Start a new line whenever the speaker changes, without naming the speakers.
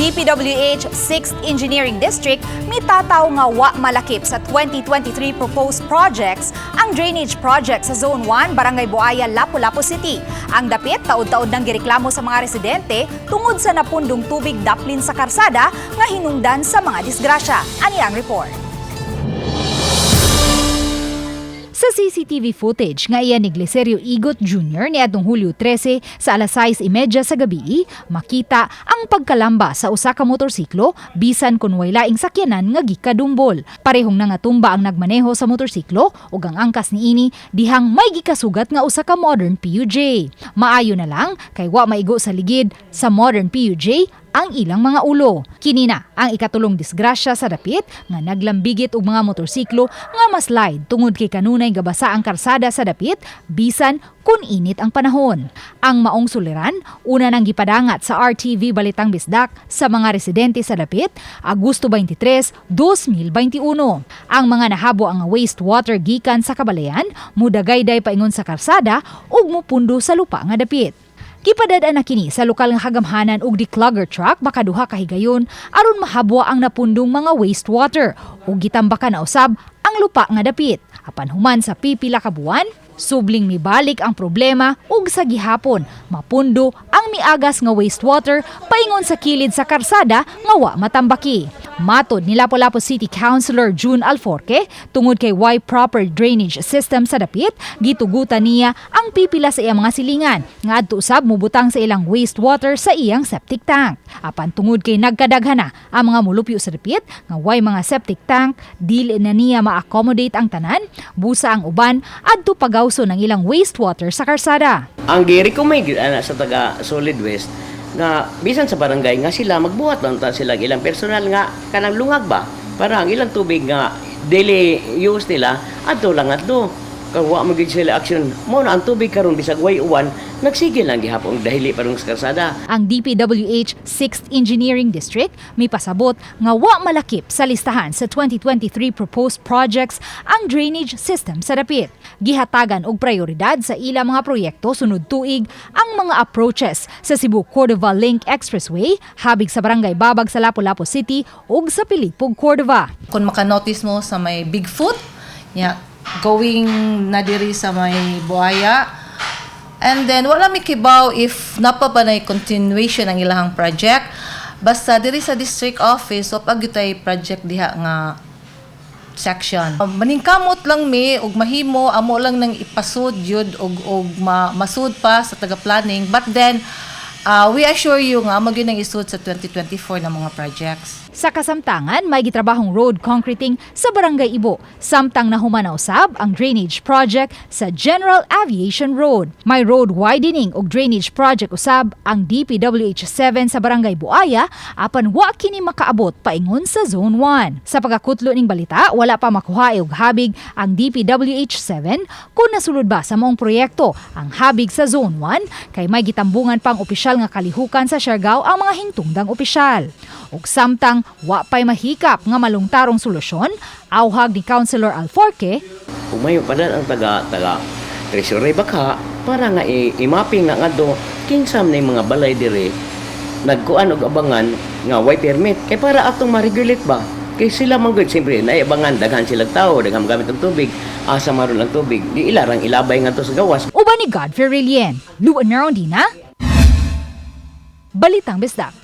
DPWH 6th Engineering District mitataw nga wa malakip sa 2023 proposed projects ang drainage project sa Zone 1, Barangay Buaya, Lapu-Lapu City. Ang dapit taod-taod nang gireklamo sa mga residente tungod sa napundong tubig daplin sa karsada nga hinungdan sa mga disgrasya. Ani ang report.
Sa CCTV footage nga iya ni Glicerio Igot Jr. niadtong Hulyo 13 sa alas 6:30 sa gabi, makita ang pagkalamba sa usa ka motorsiklo bisan kun way laing sakyanan nga gikadumbol. Parehong nangatumba ang nagmaneho sa motorsiklo ug ang angkas niini dihang may gikasugat nga usa ka modern PUJ. Maayo na lang kay wa maigo sa ligid sa modern PUJ ang ilang mga ulo. Kini na ang ikatulong disgrasya sa dapit nga naglambigit og mga motorsiklo nga maslide tungod kay kanunay gabasa ang karsada sa dapit bisan kun init ang panahon. Ang maong suliran una nang gipadangat sa RTV Balitang Bisdak sa mga residente sa dapit Agosto 23, 2021. Ang mga nahabo ang wastewater gikan sa kabalayan mudagayday paingon sa karsada ug mupundo sa lupa nga dapit. Gipadad-an na kini sa lokal nga kagamhanan og declogger truck makaduha ka higayon aron mahabwa ang napundong mga wastewater ug gitambakan na usab ang lupa nga dapit. Apan human sa pipila ka buwan, subling mibalik ang problema ug sa gihapon mapundo ang miagas nga wastewater paingon sa kilid sa karsada nga wa matambaki. Matod ni Lapu-Lapu City Councilor June Alforque, tungod kay way proper drainage system sa dapit, gitugutan niya ang pipila sa iyang mga silingan nga adto usab mubutang sa ilang wastewater sa iyang septic tank. Apan tungod kay nagkadaghan na ang mga mulupyo sa dapit nga way mga septic tank, dili na niya ma-accommodate ang tanan, busa ang uban adto pagawso ng ilang wastewater sa karsada.
Ang gi-recommend gyud ana sa taga Solid Waste nga bisan sa barangay nga sila magbuhat lang ta sila ilang personal nga kanang lungag ba para ang ilang tubig nga daily use nila adto lang adto kung wa mo gyud sila action mo na ang tubig karon bisag way uwan, nagsige lang gihapon dahili parang sa karsada.
Ang DPWH 6th Engineering District may pasabot nga wa malakip sa listahan sa 2023 proposed projects ang drainage system sa dapit. Gihatagan og prioridad sa ila mga proyekto sunod tuig ang mga approaches sa Cebu Cordova Link Expressway, habig sa Barangay Babag sa Lapu-Lapu City ug sa Pilipog, Cordova.
Kung makanotice mo sa may Bigfoot, ya, going na diri sa may Buaya. And then wala mi kibaw if napa ba na continuation ang ilahang project. Basta diri sa district office, so pag tay project diha nga section. Maningkamot lang mi og mahimo amo lang nang ipasud yun og masud pa sa taga planning. But then we assure you nga amo gyud nang isud sa 2024 na mga projects.
Sa kasamtangan, may gitrabahong road concreting sa Barangay Ibo, samtang nahuman na usab ang drainage project sa General Aviation Road. May road widening ug drainage project usab ang DPWH 7 sa Barangay Buaya apan wa kini makaabot paingon sa Zone 1. Sa pagkakutlo ning balita, wala pa makuha og habig ang DPWH 7 kung nasulod ba sa maong proyekto ang habig sa Zone 1 kay may gitambungan pang opisyal nga kalihukan sa Siargao ang mga hintungdang opisyal. Ug samtang wa pa'y mahikap nga malungtarong solusyon, awhag ni Councilor Alforque
Umayo pa ang taga taga treasury baka para nga i-mapping na ngadto kinsam na yung mga balay dire nagkuan og abangan nga way permit kay para atong ma-regulate ba kay sila man gud siyempre naiabangan, daghan silang tao, daghan gamit og tubig, asa maron ang tubig, di ilarang ilabay ngadto sa gawas.
Uban ni Godfrey Relien, Luan Merondina, Balitang Bisdak.